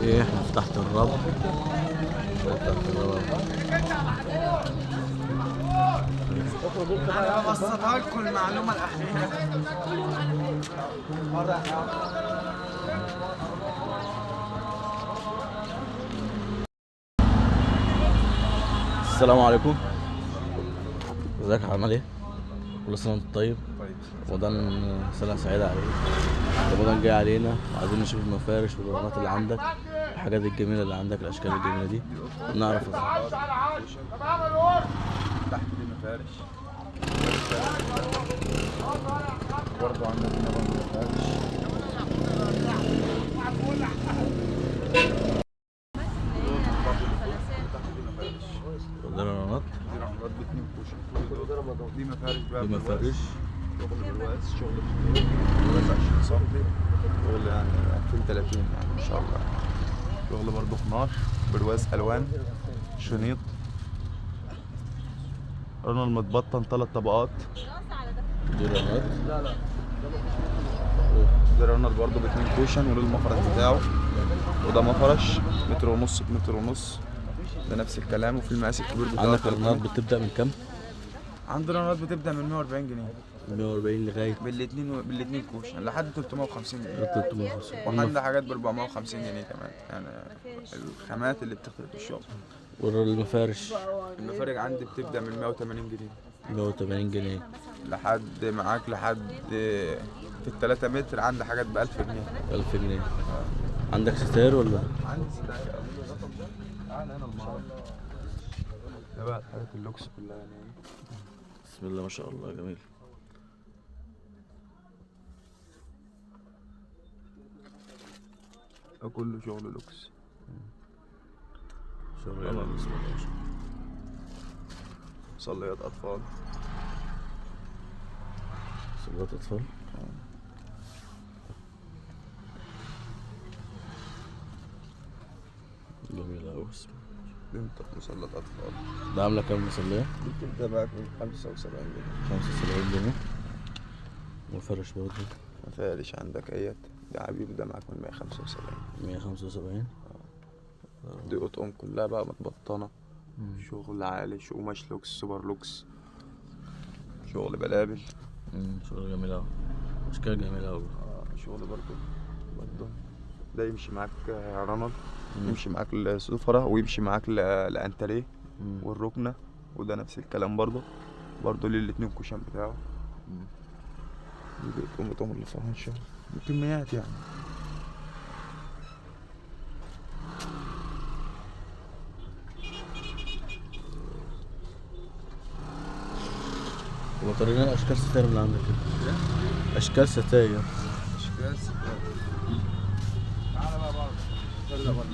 ايه احنا في تحت الربع. تحت الربع. انا ببسطها لكم المعلومة الاخيرة. السلام عليكم. ازيك عامل ايه؟ كل سنة وانت طيب. رمضان سنة سعيدة عليك. رمضان جاي علينا وعايزين نشوف المفارش والرنات اللي عندك، الحاجات الجميلة اللي عندك، الأشكال الجميلة دي نعرف. تحت دي مفارش برضه، عندك هنا برضه مفارش. ده رنات، دي رنات باتنين cushion، دي مفارش بقى، دي مفارش شغل بالواس، شغل بالواس 20 سم، شغل يعني 2030 يعني ان شاء الله. شغل برضه 12 برواز الوان شنيط، runner المتبطن 3 طبقات. دي رنات، ده runner برضه باتنين cushion وله المفرش بتاعه، وده مفرش متر ونص بمتر ونص، ده نفس الكلام. وفي المقاس الكبير بتاعه. عندك رنات بتبدأ من كام؟ عندنا رنات بتبدأ من 140 جنيه، 140 لغاية بالاثنين cushion لحد 350 جنيه. 350. وعندنا حاجات ب 450 جنيه كمان، يعني الخامات اللي بتختلف في الشغل. والمفارش؟ المفارق عندي بتبدأ من 180 جنيه. 180 جنيه لحد معاك لحد في ال 3 متر عندي حاجات ب 1000 جنيه. 1000 جنيه. عندك ستاير ولا؟ عندي ستاير. تعالى هنا المعرض ده بقى الحاجات اللوكس كلها يعني. بسم الله ما شاء الله، جميل. ده كله شغل لوكس. شغل جميل، بسم الله ما شاء الله. مصليات أطفال. مصليات أطفال. جميلة أوي. بنت مصليات أطفال. ده عاملة كام مصلية؟ دي بتبدأ معاك من 75 جنيه. 75 جنيه. مفرش برضه. مفارش عندك اهيت، ده عبيب، ده معاك من 175. 175. دي قطقم كلها بقى متبطنة، شغل عالي، قماش لوكس، سوبر لوكس، شغل بلابل. شغل جميل أوي، أشكال جميلة أوي. شغل برضه برضه ده يمشي معاك runner، يمشي معاك السفرة، ويمشي معاك الأنتريه والركنة، وده نفس الكلام برضه، برضه ليه الاتنين cushion بتاعه. دي قطقم اللي فيها الشغل كميات يعني. وطرينا اشكال ستاير اللي عندك كده. اشكال ستاير. اشكال ستاير. تعالى بقى بره، بره.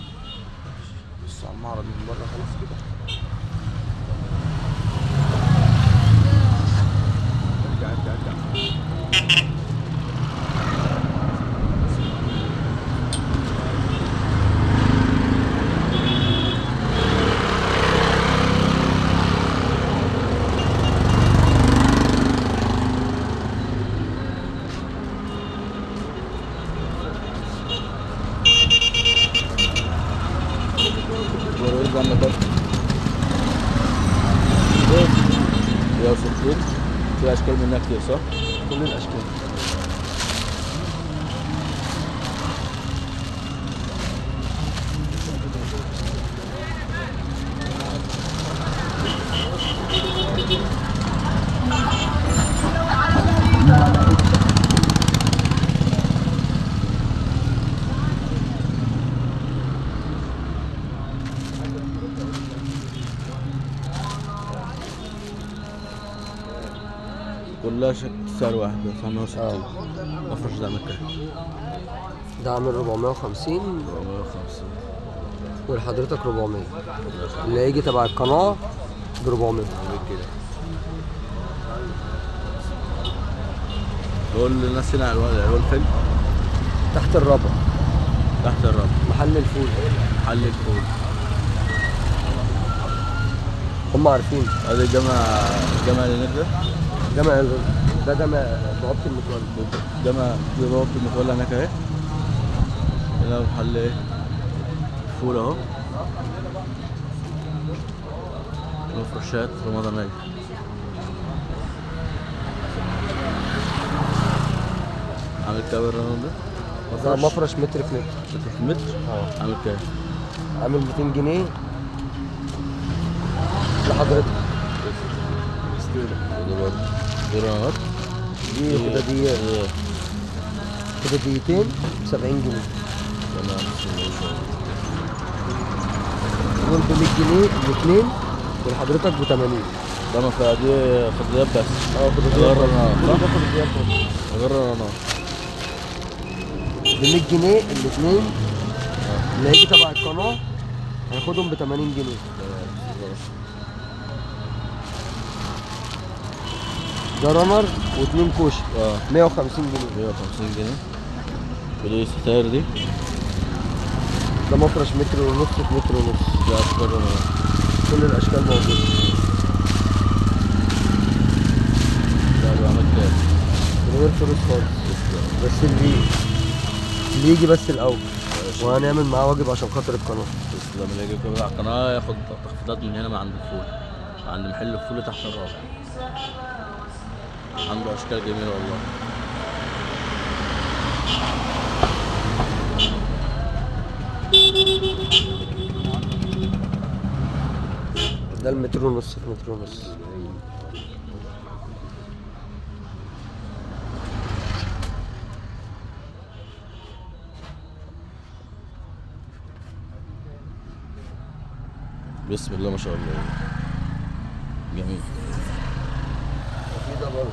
بص على المعرض من بره خلاص كده. ارجع ارجع ارجع. عاملة كام؟ 160. في أشكال منها كتير صح؟ كل الأشكال. كلها سعر واحد 960. مفرش ده عامل كام؟ ده عامل 450. 450. ولحضرتك 400. اللي هيجي تبع القناة ب 400 كده. نقول للناس هنا العنوان فين؟ تحت الربع. تحت الربع. محل الفول. محل الفول. هم عارفين. هذا الجامع، الجامع اللي هناك ده؟ جامع ده جامع بوابة المتولي. جامع بوابة المتولي هناك اهي. هنا محل ايه؟ الفول اهو، مفروشات رمضانية. عامل كام ال runner ده؟ ده مفرش متر في متر. متر في متر؟ اه. عامل كام؟ عامل 200 جنيه لحضرتك. وده برضه دي رنرات؟ دي خداديات. خداديتين ب 70 جنيه. تمام بسم الله ما شاء الله. دول ب 100 جنيه الاثنين، ولحضرتك ب 80. ده ما فيها دي خداديات بس. اه خداديات. غير رنرات كل صح؟ ده خداديات بس. غير رنرات. ب 100 جنيه الاثنين. اللي هيجي تبع القناة هياخدهم ب 80 جنيه. تمام بسم الله ما شاء الله. ده runner واثنين كوشة. 150 جنيه. 150 جنيه. ودي الستاير دي؟ ده مفرش متر ونص في متر ونص. ده اشكال runner. كل الاشكال موجودة. ده بيعمل كام؟ من غير فلوس خالص. بس اللي يجي بس الاول، وهنعمل معاه واجب عشان خاطر القناة. تسلم. اللي يجي كده على القناة ياخد تخفيضات من هنا من عند الفول، عند محل الفول تحت الرابع. عنده اشكال جميلة والله. ده المتر ونص في متر ونص. بسم الله ما شاء الله، جميل. وفي ده برضه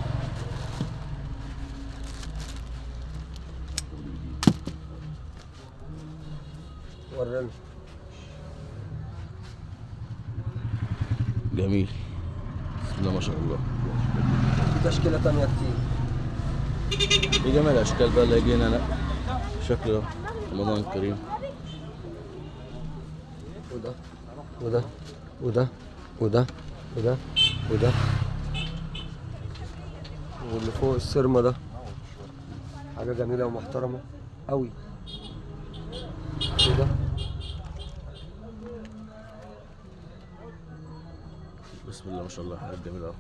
ورينا. جميل بسم الله ما شاء الله. في تشكيلة تانية كتير. في جميع الأشكال بقى اللي يجي هنا. لا شكله ده رمضان كريم. وده وده وده وده وده وده، واللي فوق السيرما ده حاجة جميلة ومحترمة أوي. وده بسم الله ما شاء الله، حاجات جميلة أوي.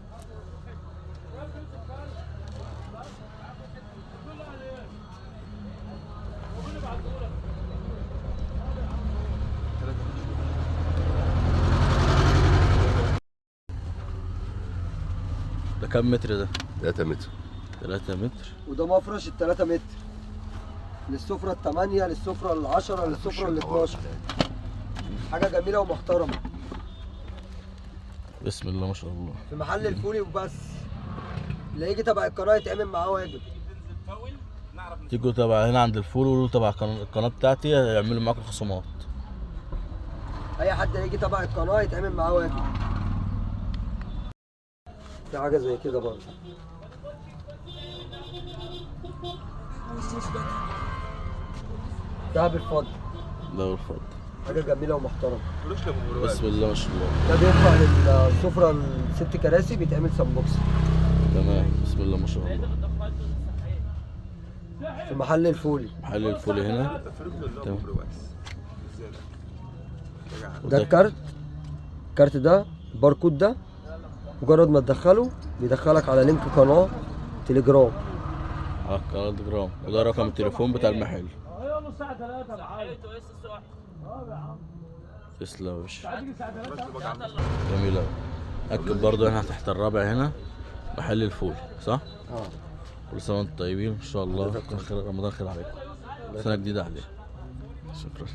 ده كام متر ده؟ 3 متر. 3 متر. وده مفرش ال 3 متر للسفرة 8، للسفرة 10، للسفرة 12. حاجة جميلة ومحترمة. بسم الله ما شاء الله. في محل الفولي وبس. اللي يجي تبع القناة يتعمل معاه واجب. تيجوا تبع هنا عند الفول وقولوا تبع القناة بتاعتي هيعملوا معاكم خصومات. أي حد هيجي تبع القناة يتعمل معاه واجب. في حاجة زي كده برضه. ده بالفضل. ده بالفضل. حاجة جميلة ومحترمة. بسم الله ما شاء الله. ده بينفع للسفرة الست كراسي، بيتعمل سمبوكسة. تمام بسم الله ما شاء الله. في محل الفولي. محل الفولي هنا. تمام. ده الكارت. الكارت ده الباركود ده مجرد ما تدخله بيدخلك على link قناة تليجرام. على القناة تليجرام، وده رقم التليفون بتاع المحل. تسلم يا باشا. جميل أوي. أكد برضه هنا تحت الرابع هنا محل الفول صح؟ اه. كل سنة وانتم طيبين إن شاء الله، خير رمضان خير عليكم. سنة جديدة عليكم. شكرا.